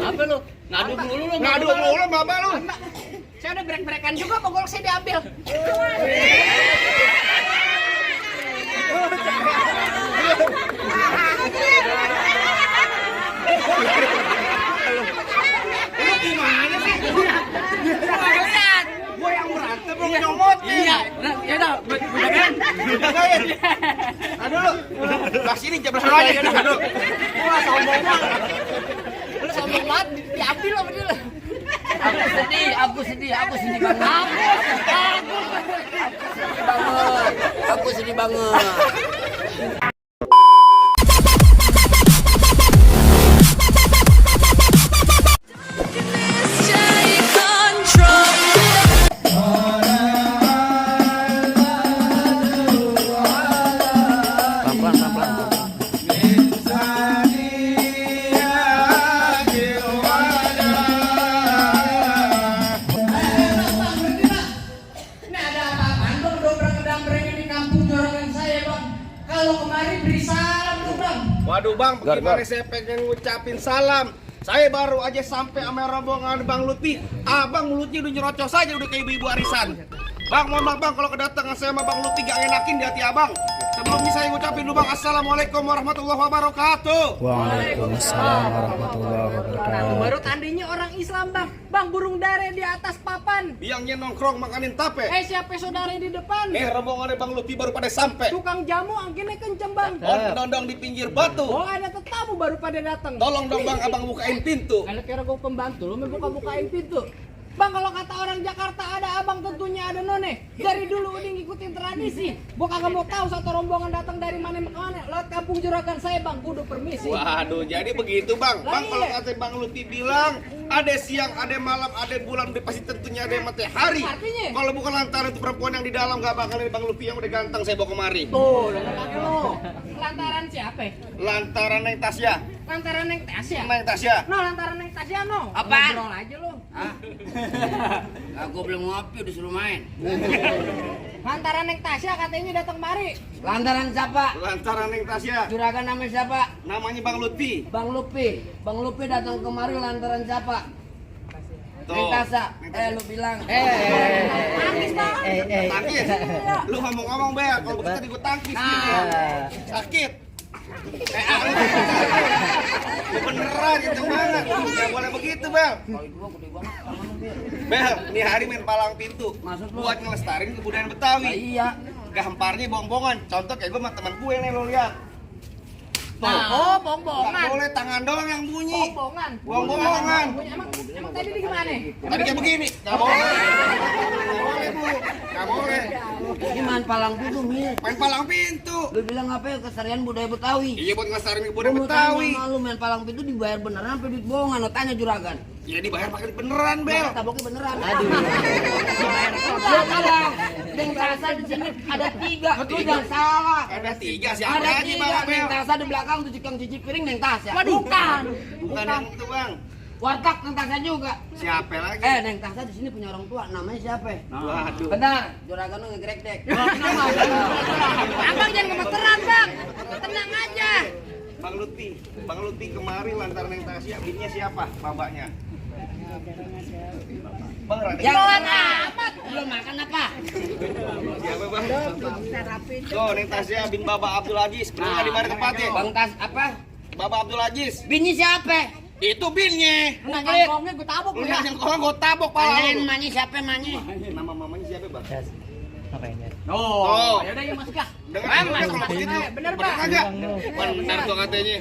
Apa lu? Ngadu mulu lu. Ngadu mulu Bapak lu. Saya udah brek-brekan juga, pokoknya saya diambil. Lu gimana sih? Lihat. Gua yang berantem lu nyomot. Iya, ya udah, bedakan. Jagain. Aduh lu. Lah sini jeblas aja aduh. Gua sombong banget. Lu sombong banget, diambil sama dia. Aku sedih banget. Aku sedih banget. Waduh Bang, bagaimana saya pengen ngucapin salam. Saya baru aja sampai sama rombongan Bang Lutfi. Abang mulutnya udah nyerocos aja udah kayak ibu-ibu arisan. Bang, mohon maaf Bang kalau kedatangan saya sama Bang Lutfi gak enakin di hati Abang. Sebelumnya saya ngucapin dulu Bang, Assalamualaikum warahmatullahi wabarakatuh. Waalaikumsalam warahmatullahi wabarakatuh. Baru tandanya orang Islam bang. Bang burung dare di atas papan. Biangnya nongkrong makanin tape. Siapa saudara di depan? Rombongannya Bang Lutfi baru pada sampai. Tukang jamu angkinnya kenceng bang. Dondong di pinggir batu. Oh ada tetamu baru pada datang. Tolong dong Bang, Abang bukain pintu. Kalau kira gue pembantu, lu mau buka-bukain pintu. Bang, kalau kata orang Jakarta ada abang tentunya ada none. Dari dulu udah ngikutin tradisi. Gua kagak mau tahu satu rombongan datang dari mana ke mana. Lewat kampung Juragan saya bang, kudu permisi. Waduh, jadi begitu Bang. Bang, kalau kata Bang Lutfi bilang ada siang, ada malam, ada bulan, udah pasti tentunya ada matahari. Artinya? Kalau bukan lantaran itu perempuan yang di dalam gak bakal ada Bang Lutfi yang udah ganteng saya bawa kemari. Tuh, denger lagi lo. Lantaran siapa? Lantaran Neng Tasya. Lantaran Neng Tasya. Neng Tasya. No, lantaran Neng Tasya no. Apaan? Ngobrol aja lo. Aku belum ngopi udah suruh main. Lantaran Neng Tasya katanya datang mari. Lantaran siapa? Lantaran Neng Tasya. Juragan namanya siapa? Namanya Bang Lutfi. Bang Lupi. Bang Lupi datang kemari lantaran siapa? Tuh. Neng Tasa. Lu bilang. Tangkis bang. Tangkis. Lu ngomong-ngomong Bel, kalau begitu tadi gue tangkis gini. Sakit. Lu beneran itu banget. Gak boleh begitu Bel. Bel, ini hari main palang pintu. Maksud lu? Buat ngelestarin kebudayaan Betawi. Iya. Gamparnya bongbongan. Contoh kayak gue sama teman gue nih lo lihat. Nah, oh Gak bongbongan. boleh tangan doang yang bunyi. Bongbongan. Bongbongan. Emang tadi di gimana? Tadi kayak begini. Gak boleh. Gak boleh Bu. Gak boleh. Ini main palang pintu mir. Main palang pintu. Lu bilang apa ya keseharian budaya Betawi? Iya buat ngelestarin Gua kebudayaan mau Betawi. tanya sama lu main palang pintu dibayar beneran apa duit bohongan? Lo tanya juragan. Ya dibayar pakai beneran Bel. Taboknya beneran. Aduh. Lu bilang Neng Tasa di sini ada 3. Lu jangan salah. Ada 3 siapa Ada aja 3. Bang Neng Bel. Tasa di belakang tuh tukang cuci piring Neng Tasa. Bukan. Bukan yang itu Bang. Warteg Neng Tasa juga. Siapa lagi? Neng Tasa di sini punya orang tua. Namanya siapa? Waduh. Benar. Juragan lu ngegrek dek. Abang jangan gemeteran bang. Tenang aja. Bang Lutfi kemari lantaran yang Tasya, bininya siapa? Babaknya. Bang Rani. Jangan amat. Belum makan apa? Siapa Bang? Tuh, Neng Tasya bin Baba Abdul Aziz. Bener di mana tempatnya? Bang Tas apa? Baba Abdul Aziz. Bini siapa? Itu binnya. Nah, kangkongnya gue tabok Lu ya. yang orang gue tabok pala Kalian lu. mani siapa mani? Nama mamanya siapa Bang? Oh, ya udah yuk masuk ya. Dengar dulu deh kalau begitu. Bener Bang. Kagak? Bener tuh katanya.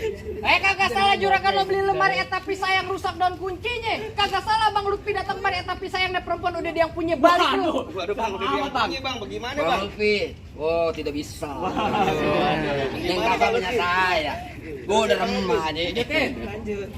Kagak salah juragan lo beli lemari tapi sayang rusak daun kuncinya. Kagak salah Bang Lutfi datang kemari tapi sayangnya perempuan udah dia yang punya balik lu. Waduh Bang, udah dia punya Bang, bagaimana Bang Bang? Lutfi. Oh, tidak bisa. Yang kakak punya saya. Gue udah remah aja.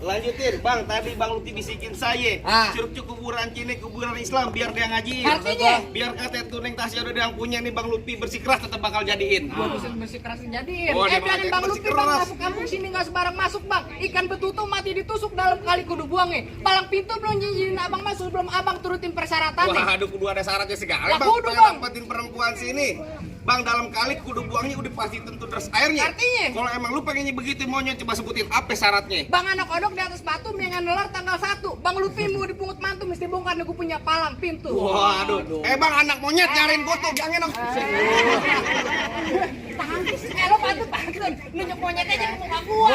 Lanjutin Bang, tadi Bang Lutfi bisikin saya. Ah. Curug kuburan Cine, kuburan Islam biar dia ngaji. Artinya? Biar kata Neng Tasya udah yang punya nih Bang Lutfi bersikeras tetap bakal jadiin. Gua bersih keras jadiin. Oh, dia Biarin pakai Bang bersih Lutfi Bang keras. masuk kampung sini nggak sebarang masuk Bang. Ikan betutu mati ditusuk dalam kali kudu buangnya. Palang pintu belum nyinyirin abang masuk belum abang turutin persyaratannya. Waduh, kudu ada syaratnya sekali Lah, Bang. kudu, Pengen Bang. dapetin perempuan sini. Bang, dalam kali kudu buangnya udah pasti tentu deras airnya. Artinya? Kalau emang lu pengennya begitu maunya coba sebutin apa syaratnya. Bang anak odok di atas batu dengan nelar tanggal 1 Bang Lupi mau dipungut mantu mesti bongkar nih gue punya palang pintu. Waduh. Bang anak monyet nyariin gua tuh, bilangin dong. Tangkis, lo pantun. Nunjuk monyetnya aja ke muka gua.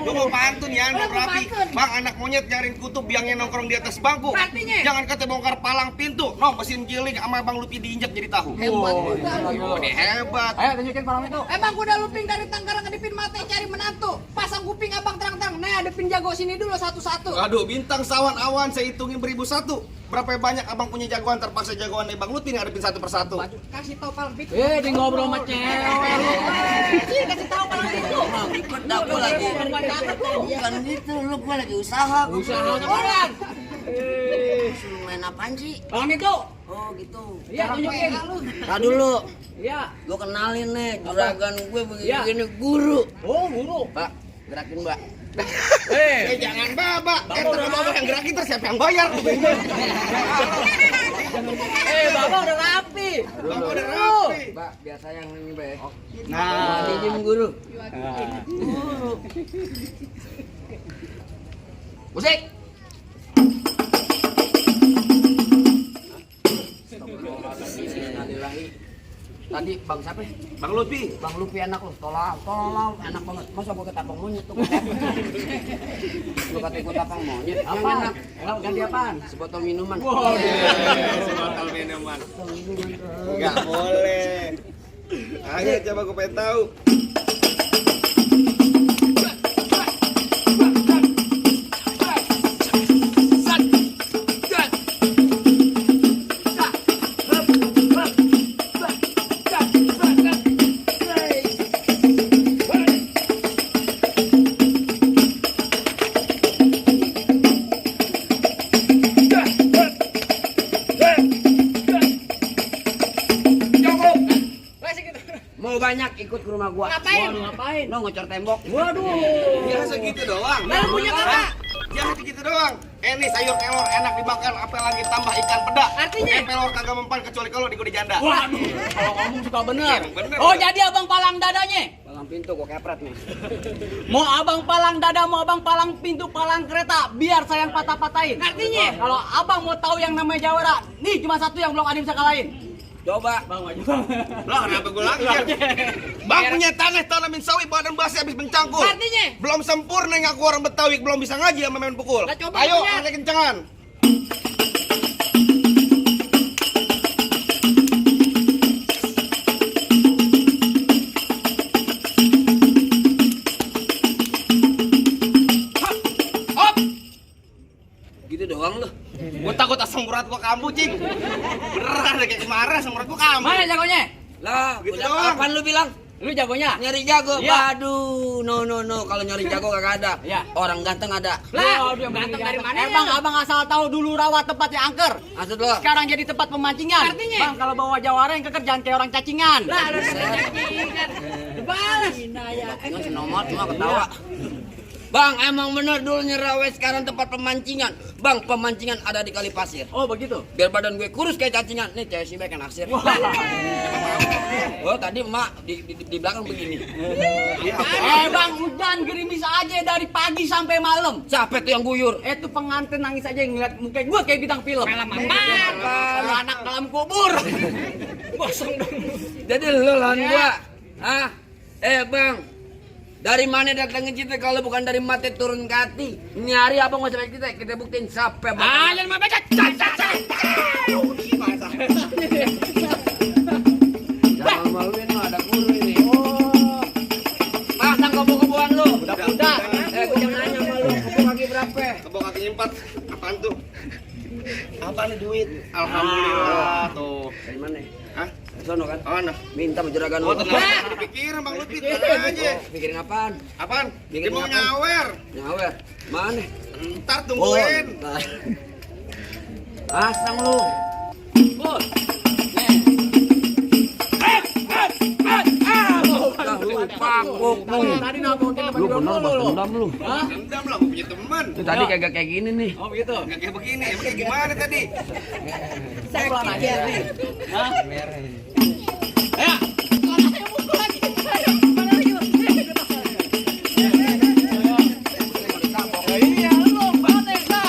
Gua mau pantun ya, Oh, anak mau rapi. pantun. Bang anak monyet nyariin kutub bilangin nongkrong di atas bangku. Artinya? Jangan kata bongkar palang pintu. No, mesin giling sama Bang Lupi diinjak jadi tahu. Hebat juga lu. Ini hebat. Ayo tunjukin palang itu. Emang kuda luping dari Tangerang kedipin mata cari menantu. Pasang kuping abang terang-terang. Nah, adepin jago sini dulu satu-satu. Aduh, bintang sawan awan saya hitungin beribu satu. Berapa banyak abang punya jagoan, terpaksa jagoan nih Bang Lupi nih hadapin satu persatu. Kasih tahu palang pintu. Di ngobrol sama cewek lu. Kasih tahu palang pintu. Ikut dah gua lagi. Bukan gitu, lu gua lagi usaha. Usaha orang. Suruh main apaan sih? Palang itu. Oh gitu. Iya, tunjukin. Tar dulu. Iya. Gua kenalin nih juragan gue Iya. begini guru. Oh, guru. Pak, gerakin, Mbak. Jangan babak. Udah babak yang gerakin terus siapa yang bayar? Bapak udah rapi. Bapak udah rapi. Mbak, biasa yang ini, Mbak. Nah, Izin guru. musik. Tadi Bang siapa? Bang Lupi. Bang Lupi anak lu, tolong enak banget. Masa gua ketapang monyet tuh? Lu kata gua tapang monyet. Yang enak. Ganti apaan? Sebotol minuman. Sebotol minuman. Enggak boleh. Ayo coba gue pengen tahu. Mau banyak ikut ke rumah gua. Ngapain? Lo ngecor tembok. Waduh. Biasa gitu doang. Lalu punya kakak. Jangan gitu doang. Nih sayur kelor enak dibakar, apel lagi tambah ikan peda. Artinya? Pelor kagak mempan kecuali kalau digoreng janda. Waduh. Kalau ngomong suka bener. Bener. Oh, jadi abang palang dadanya. Palang pintu gua kepret nih. Mau abang palang dada, mau abang palang pintu, palang kereta, biar saya yang patah-patahin. Artinya? Kalau abang mau tahu yang namanya Jawara, nih cuma satu yang belum ada yang bisa kalahin. Coba. Bang maju. Lah kenapa gue lagi? Bang punya tanah tanamin sawi badan basi habis mencangkul. Artinya? Belum sempurna ngaku orang Betawi, belum bisa ngaji sama main pukul. Lah, coba Ayo, punya. angkat kencengan. Hop. Gitu doang lu. Gue takut asam urat gua kambuh, Cing. Beneran deh kayak kemarin asam urat gua kambuh. Mana jagonya? Lah, Gitu udah doang. kapan lu bilang? Lu jagonya? Nyari jago. Iya. Waduh, no. Kalau nyari jago kagak ada. Iya. Orang ganteng ada. Lah, Waduh, ganteng dari mana ya? Bang, abang asal tahu dulu rawat tempatnya angker. Maksud lo? Sekarang jadi tempat pemancingan. Artinya? Bang, kalau bawa Jawara yang keker jangan kayak orang cacingan. Lah, ada cacingan. Dibalas. Nggak senomot cuma ketawa. Bang, emang bener dulu Nyerawe sekarang tempat pemancingan. Bang, pemancingan ada di kali pasir. Oh, begitu. Biar badan gue kurus kayak cacingan. Nih cewek si baik yang naksir. Oh, tadi emak di belakang begini. Bang, hujan gerimis aja dari pagi sampai malam. Siapa tuh yang guyur? Itu pengantin nangis aja yang ngeliat muka gua kayak bintang film. Film apaan? Kalau anak dalam kubur. Bosong dong. Jadi lu lawan gua. Ah, Bang. Dari mana datangnya kita kalau bukan dari mati turun ke hati? Ini hari abang mau sampai kita buktiin siapa bang. Jangan main baca. Jangan maluin lo, ada guru ini. Oh. Pasang kebo-keboan lu. Udah. Gua jangan nanya sama lu, kebo kaki berapa? Kebo kakinya 4. Apaan tuh? Apa nih duit? Alhamdulillah tuh. Dari mana? Hah? Sono kan? Oh, nah. Minta juragan Oh, lu. tenang. Dipikirin Bang Lupi, tenang aja. Pikirin apaan? Apaan? Dia Bikin mau apa? nyawer. Nyawer. Mana? Ntar tungguin. ntar. Pasang lu. Bos. Dah lupa kuku. Tadi nabokin tempat Lu jual bener mulu bos lu. dendam lu. Hah? Dendam lah, gua punya teman. Itu tadi kagak kayak gini nih. Oh, begitu. Nggak kayak begini, emang kayak gimana tadi? Saya pulang aja nih. Hah? Ya. Iya, lu banget ya.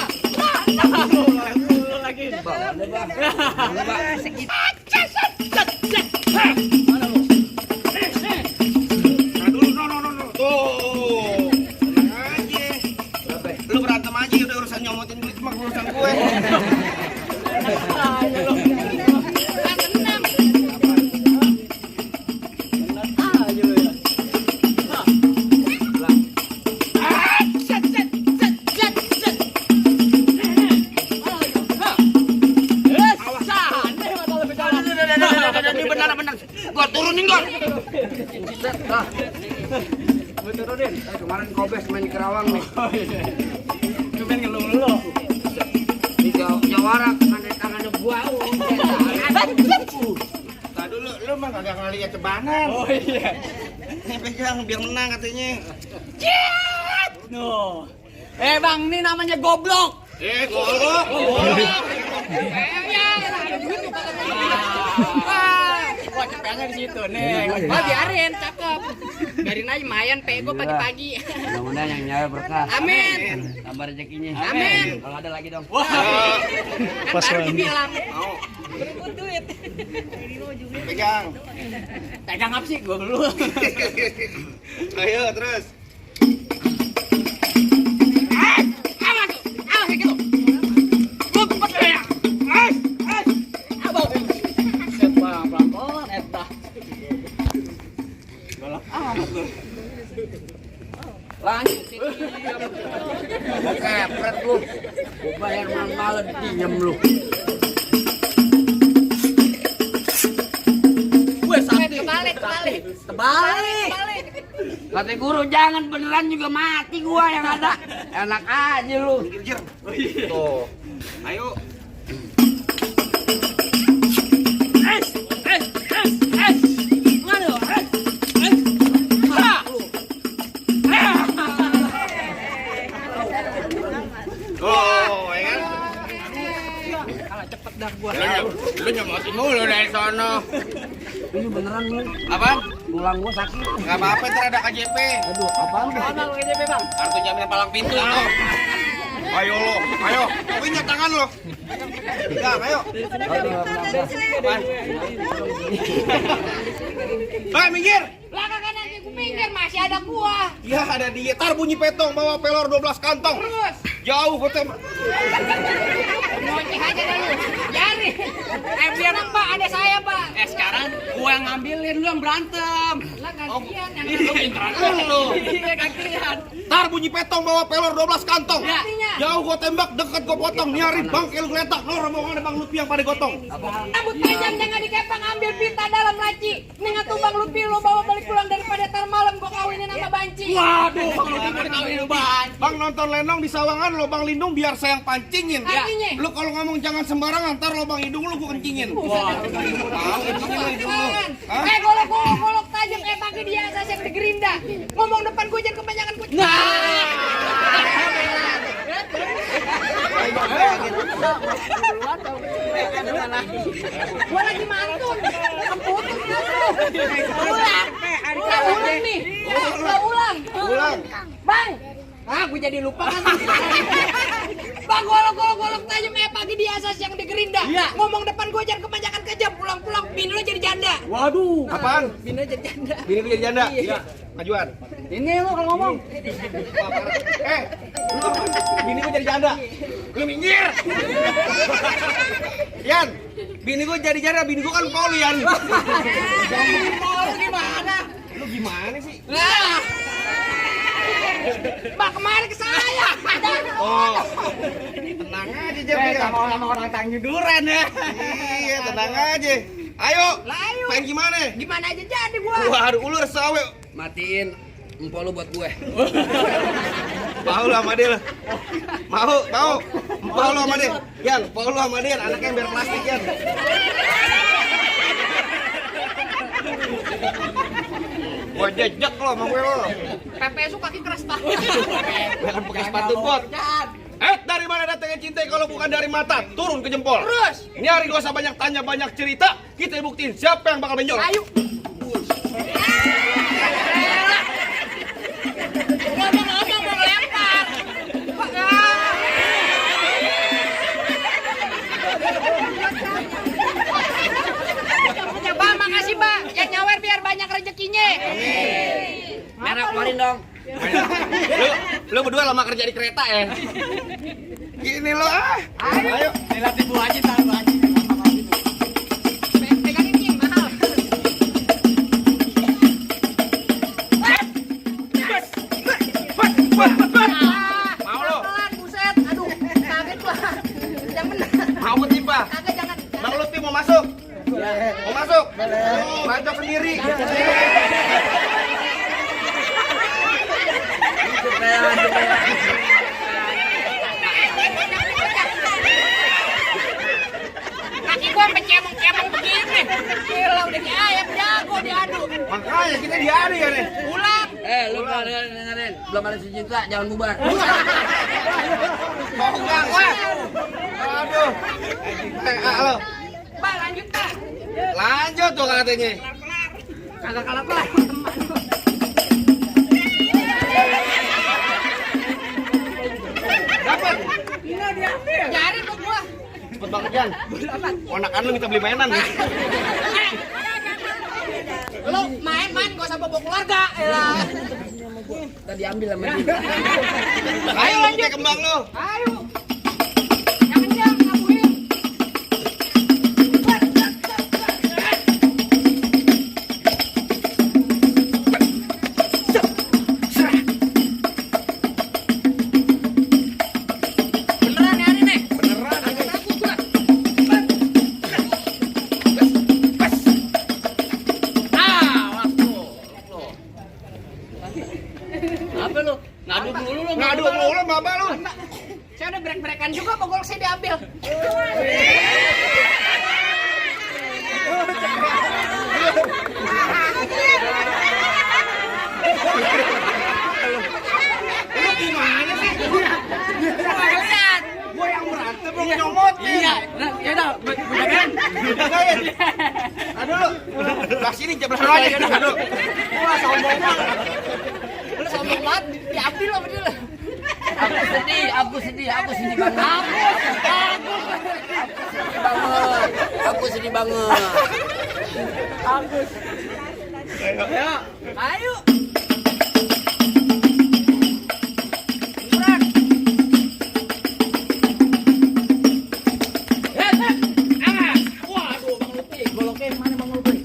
udah urusan nyomotin duit mah urusan gue. Benar-benar. Gua turunin gua. Buset dah. Gua turunin. Kemarin Kobes main Kerawang nih. Lu pengen ngeluh-ngeluh. Di Jawara mana tangannya gua. Tadi dulu lu mah kagak ngeliat cebanan. Oh iya. Nih pegang biar menang katanya. No. Bang, ini namanya goblok. Golok. Wah, cepetnya di situ nih. Wah, biarin, cakep. Biarin aja mayan pego pagi-pagi. Mudah-mudahan yang nyawa berkah. Amin. Tambah rezekinya. Amin. Kalau ada lagi dong. Wah. Kan baru dibilang. Mau. Berikut duit. Pegang. Pegang apa sih? Gua dulu. Ayo terus. Lanjut sih. Kepret lu. Gua bayar mahal diem lu. Gue kebalik. Kata guru jangan beneran juga mati gua yang ada. Enak aja lu. Tuh. Ayo. Oh, ya kan? Kalah cepet dah gua. Lu nyomotin mulu dari sono. Ini beneran lu. Apaan? Tulang gua sakit. Gak apa-apa, ntar ada KJP. Aduh, apaan lu? Mana lu KJP, Bang? Kartu jaminan palang pintu tuh. Ayo lo, ayo. Punya tangan lo. Pegang, ayo. Apaan? Minggir. Lah kagak nanti ku pinggir masih ada gua. Ya ada dia. Tar bunyi petong bawa pelor 12 kantong. Terus Jauh foto. ngoceh aja dah lu. Jari. Biar Pak ada saya, Pak. Sekarang gua yang ngambilin, lu yang berantem. Lah gantian yang Pinteran lu. Iya, gantian. Tar bunyi petong bawa pelor 12 kantong. Ya. Jauh gua tembak, dekat gua potong. Nyari bangke lu geletak. Lo rombongan Bang Lupi yang pada gotong. rambut panjang jangan dikepang ambil pita dalam laci. Nengat tuh Bang Lupi lo bawa balik pulang daripada tar malam gua kawinin sama banci. Waduh, Bang Lupi mau dikawinin ban. Bang nonton lenong di sawangan lo Bang Lindung biar saya yang pancingin. Artinya? Lu kalau ngomong jangan sembarangan, ntar lo Bang hidung lu gua kencingin. Wah, Tahu kencingin lo hidung lu. Hah? Golok tajam kayak pakai dia asas yang digerinda. Ngomong depan gua jangan kebanyakan gua. Gua lagi mantun. Keputus lu. Ulang nih. Ulang. Ulang. Bang, gue jadi lupa kan. Bang golok tajam kayak pagi di asas yang digerinda. Iya. Ngomong depan gua jangan kebanyakan kejam. Pulang-pulang bini lu jadi janda. Waduh. Apaan? Bini jadi janda. Bini lu jadi janda? Iya. Majuan. Ini lu kalau ngomong. Lu bini gua jadi janda. Lu minggir. Yan, bini gua jadi janda, bini gua kan Paul Yan. Lu gimana? Lu gimana sih? Nah. Bang kemarin ke saya. Oh. Tenang aja Jep. Sama orang Tanjung Duren ya. Iya, tenang aja. Ayo. Lah, ayo. Pengen gimana? Gimana aja jadi gua. Waduh, ulur sawe. Matiin empol lu buat gue. Mau lu sama dia lu. Mau. Empau lu sama dia. Yan, empau lu sama dia, anaknya biar plastik Yan. Gua jejak lo sama gue lo. PPSU kaki keras banget. Jangan pakai sepatu bot. Dari mana datangnya cinta kalau bukan dari mata? Turun ke jempol. Terus. Ini hari gak usah banyak tanya, banyak cerita. Kita buktiin siapa yang bakal benjol. Ayo. Ngomong-ngomong mau lempar. Bang, makasih, Mbak. Yang nyawer biar banyak rezekinya. Merek keluarin dong. Lu Lu berdua lama kerja di kereta ya? Gini lo ah. Ayo. Dilatih Bu Haji, tahu Bu Haji. Pegang ini mahal. Mau lo? Pelan, buset. Aduh, kaget gua. Yang benar. Mau tiba? Kagak jangan. Bang Lutfi mau masuk? Mau masuk? Masuk sendiri. Kaki gua sampai cemong-cemong begini. Gila udah kayak ayam jago diadu. Makanya kita diadu ya nih. Pulang. Lu dengerin, belum ada sejuta, jangan bubar. Mau enggak gue? Aduh. Halo. Bang lanjut Pak. Lanjut tuh katanya. Kagak kalah teman. Dapat. Jadi tuh gua. Cepet banget Jan. Ponakan lu minta beli mainan nih. Lu main-main gak usah bawa keluarga. Elah. Tadi ambil sama dia. Ayo lanjut kembang lu. Ayo. Yang kencang ngabuhin. Beneran ya ini nih? Beneran. Agak takut gua. Apa lu? Ngadu dulu lu. Ngadu mulu bapak lu. Saya udah break-breakan juga, pokoknya saya diambil. Lu gimana sih? Lihat. Gua yang berantem lu nyomotin. Iya, ya udah, beneran. Jagain. Aduh lu. Lah sini jeblas lu aja. Aduh. Wah, sombong banget. Lu sombong banget, diambil sama dia. Aku sedih banget. Aku sedih banget. Ayo. Waduh, Bang Lutfi, goloknya yang mana Bang Lutfi?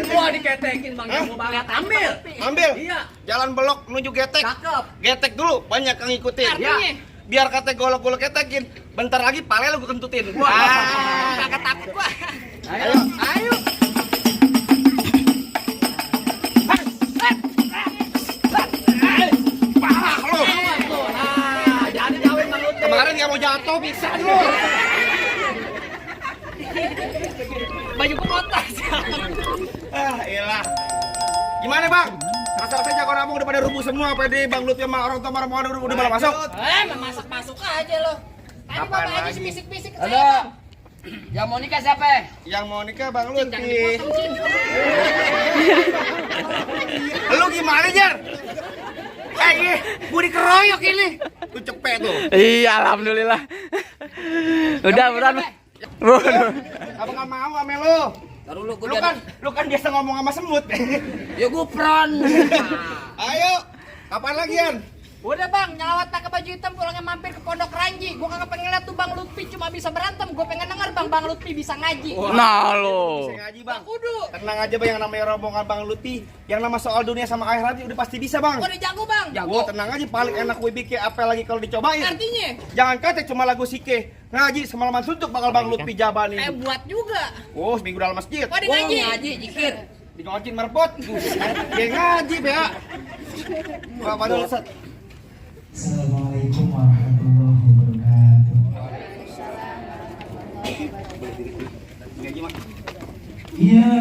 Wah, diketekin Bang, mau banget ambil. Ambil. Iya. Jalan belok menuju getek. Cakep. Getek dulu, banyak yang ngikutin. Artinya? Biar kata golok-golok getekin. Bentar lagi pale lu gue kentutin. Kagak takut gua. Ayo. Ayo. Parah lu. Nah, jadi jauhin Bang Lutfi. Kemarin nggak mau jatuh bisa lu. Baju kotak. Elah. Gimana bang? Rasa-rasanya jago nabung udah pada rubuh semua. Pede Bang Lutfi sama orang tua marah udah malah masuk. Masuk aja lo. Tadi Kapan Bapak Haji lagi? bisik-bisik ke saya. Ada. Bang. Yang mau nikah siapa? Yang mau nikah Bang Jangan Lutfi. dipotong, Cin. Lu gimana Jar? Gue dikeroyok ini. Lu cepet tuh. Iya, alhamdulillah. Udah, beran. Waduh. Apa nggak mau sama lu? Taruh lu Lu kan biasa ngomong sama semut. Ya gupron. Ayo. Kapan lagi Yan? Udah bang, nyelawat pakai baju hitam pulangnya mampir ke Pondok Ranji. Gua kagak pengen lihat tuh Bang Lutfi cuma bisa berantem. Gua pengen denger Bang Lutfi bisa ngaji. Nah lo. Bisa ngaji Bang. Kudu. Tenang aja Bang, yang namanya rombongan Bang Lutfi, yang nama soal dunia sama akhirat udah pasti bisa Bang. Gua udah jago Bang. Wah, tenang aja, paling enak gue bikin apa lagi kalau dicobain. Artinya? Jangan kata cuma lagu sike. Ngaji semalaman suntuk bakal Bang Lutfi jabanin. Buat juga. Oh, seminggu dalam masjid. Oh, di ngaji. Ngaji, zikir. Di ngojin merpot. Dia ngaji, Bea. Bapak dulu, Ustaz. Assalamualaikum warahmatullahi wabarakatuh. Ngaji mah. Ya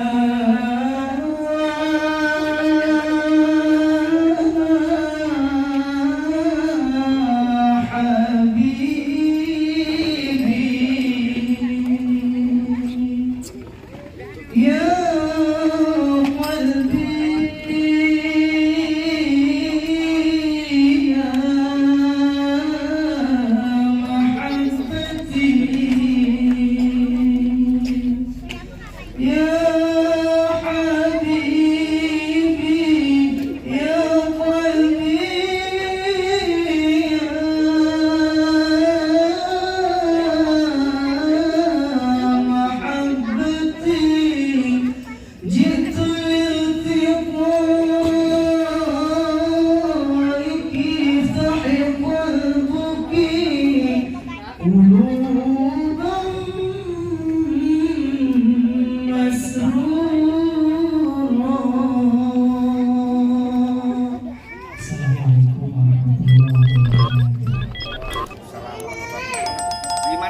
habibi, ya qalbi, ya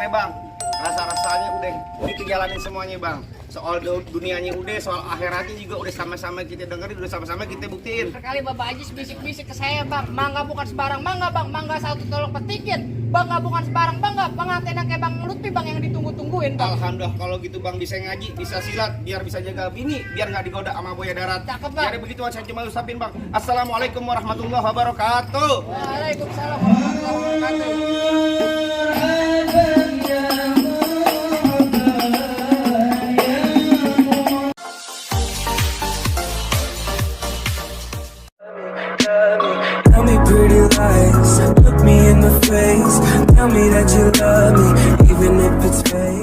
ya bang, rasa-rasanya udah kita jalanin semuanya bang. Soal dunianya udah, soal akhiratnya juga udah sama-sama kita dengerin, udah sama-sama kita buktiin. Sekali Bapak Ajis bisik-bisik ke saya bang, mangga bukan sembarang mangga bang, mangga satu tolong petikin. Bangga bukan sembarang bangga, pengantin kayak Bang Lutfi bang yang ditunggu-tungguin bang. Alhamdulillah kalau gitu bang, bisa ngaji, bisa silat, biar bisa jaga bini, biar nggak digoda sama buaya darat. Cakep, Bang. Jadi begitu saya cuma ucapin bang. Assalamualaikum warahmatullahi wabarakatuh. Waalaikumsalam warahmatullahi wabarakatuh. Tell me pretty lies, look me in the face. Tell me that you love me, even if it's fake.